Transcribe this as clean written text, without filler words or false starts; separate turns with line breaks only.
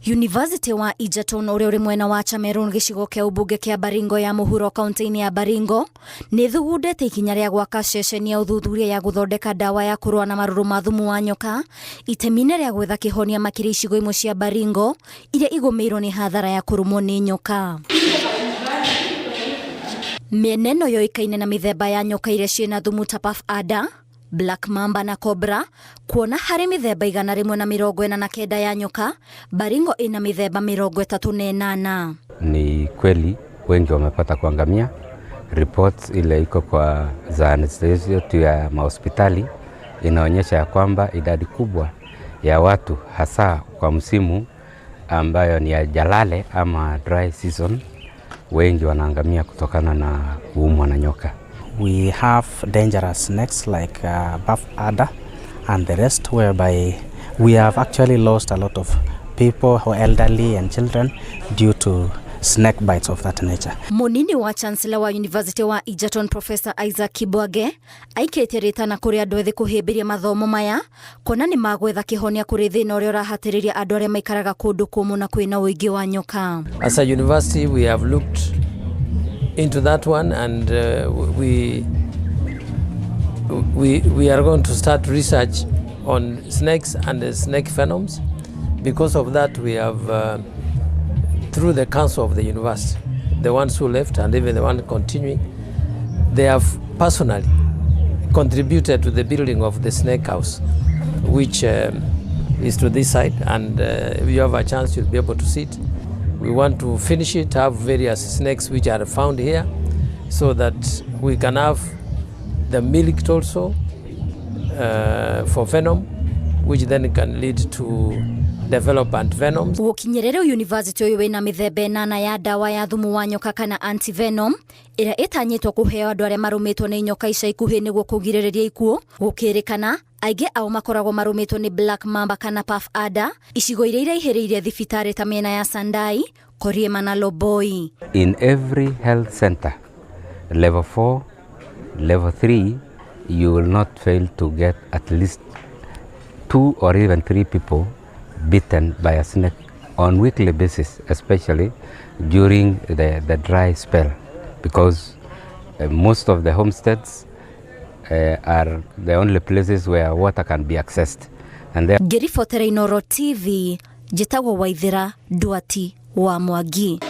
University wa Egerton ũrĩa ũrĩ mwena wa Cameroon gĩcigo kĩa ũmbunge kĩa Baringo ya mũhuro kaunti-inĩ ya Baringo nĩ thugundĩte ikinya rĩa gwaka ceceni ya ũthuthuria ya gũthondeka ndawa ya kũrũa na marũrũ ma thumu wa nyoka itemi-inĩ rĩa gwetha kĩhonia makĩria icigo imwe cia Baringo iria igũmĩirwo nĩ hathara ya kũrũmwo nĩ nyoka. Mĩena ĩno yoĩkaine na mĩthemba ya nyoka iria ciĩna thumu ta Puff Adder, Black Mamba na Cobra, kuona harĩ mĩthemba 149 ya nyoka, Baringo ĩna mĩthemba 38.
Ni kweli wengi wamepata kuangamia. Reports ile iko kwa zahanati yetu ya mahospitali inaonyesha ya kwamba idadi kubwa ya watu hasa kwa msimu ambayo ni ya jalale ama dry season, wengi wanaangamia kutokana na kuumwa na nyoka.
We have dangerous snakes like Puff Adder and the rest, whereby we have actually lost a lot of people who are elderly and children due to snake bites of that nature.
Munini wa Chancellor wa University wa Egerton Professor Isaac Kibwage aikĩtie rĩtana kũrĩ andũ ethĩ kũhĩmbĩria mathomo maya kuona nĩ magwetha kĩhonia kũrĩ thĩna ũrĩa ũrahatĩrĩria andũ arĩa maikaraga kũndũ kũmũ na kwĩna ũingĩ wa nyoka.
As a university, we have looked into that one, and we are going to start research on snakes and the snake venoms. Because of that, we have, through the council of the university, the ones who left and even the one continuing, they have personally contributed to the building of the snake house, which is to this side, and if you have a chance, you'll be able to see it. We want to finish it, have various snakes which are found here, so that we can have the milk also for venom, which then can lead to develop antivenoms.
Gũkinyĩrĩra rĩu university ũyũ wĩna mĩthemba ĩnana ya ndawa ya thumu wa nyoka kana antivenom ĩrĩa ĩtanyĩtwo kũheo andũ arĩa marũmĩtwo nĩ nyoka ica ikuhĩ nĩguo kũgirĩrĩria ikuũ. Gũkĩrĩkana aingĩ ao makoragwo marũmĩtwo nĩ Black Mamba kana Puff Adder icigo iria iraihĩrĩirie thibitarĩ ta mĩena ya Sandai, Koriema na Loboi.
In every health center, level 4, level 3, you will not fail to get at least 2 or even 3 people bitten by a snake on weekly basis, especially during the dry spell, because most of the homesteads are the only places where water can be accessed. And there
Ngĩribotera Inooro TV, njĩtagwo Waithĩra Nduati wa Mwangi.